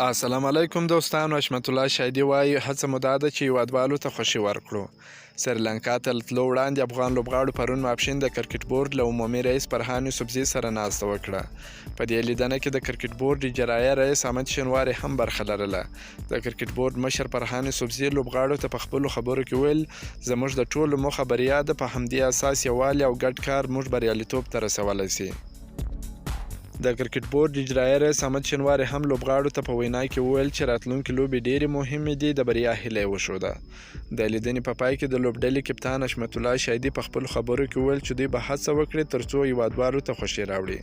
السلام علیکم دوستانو، حشمت الله شاهدي وايي، هڅه مو دا ده چې هیوادوالو ته خوښي ورکړو. سریلانکا ته له تلو وړاندې افغان لوبغاړو پرون ماپښین د کرکټ بورډ له عمومي رئیس فرهان یوسفزي سره ناسته وکړه. په دې لیدنه کې د کرکټ بورډ اجرایه رئیس احمد شینواري هم برخه لرله. د کرکټ بورډ مشر فرهان یوسفزي لوبغاړو ته په خپلو خبرو کې وویل، زموږ د ټولو موخه بریا ده، په همدې اساس یووالی او ګډ کار موږ بریالیتوب ته رسولی شي. د کرکټ بورډ اجرایه رئیس احمد شینواري هم لوبغاړو ته په وینا کې وویل چې راتلونکې لوبې ډېرې مهمې دي، د بریا هیله یې وښوده. د لیدنې په پای کې د لوبډلې کپتان حشمت الله شاهدي په خپلو خبرو کې وویل چې دوی به هڅه وکړي ترڅو هیوادوالو ته خوښي راوړي.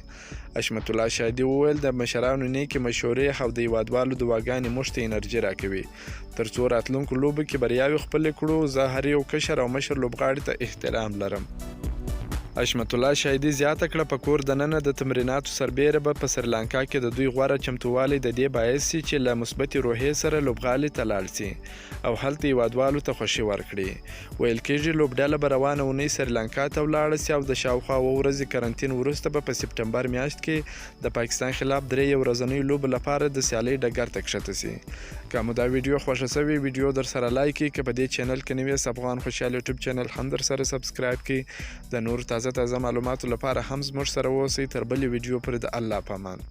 حشمت الله شاهدي وویل، د مشرانو نیکې مشورې او د هیوادوالو دعاګانې موږ ته انرژي راکوي ترڅو راتلونکو لوبو کې بریاوې خپلې کړو. زه هر یو کشر او مشر لوبغاړي ته احترام لرم. حشمت الله شاهدي زیاته کړه، په کور دننه د تمریناتو سربېره به په سریلانکا کې د دوی غوره چمتووالی د دې باعث شي چې له مثبتې روحیې سره لوبغالي ته لاړ شي او هلته هیوادوالو ته خوښي ورکړي. ویل کېږي لوبډله به روانه اونۍ سریلانکا ته ولاړه شي او د شاوخوا اووه ورځې کرنتین وروسته به په سپټمبر میاشت کې د پاکستان خلاف درې یو ورځنیو لوبو لپاره د سیالۍ ډګر ته کښته شي. که مو دا ویډیو خوښه شوې، ویډیو درسره لایک کړئ. که په دې چینل کې نوي یاست، افغان خوشحال یوټیوب چینل هم درسره سبسکرایب کړئ. د نورو تازه تازه معلوماتو لپاره هم زموږ سره اوسئ. تر بلې ویډیو پورې د الله په امان.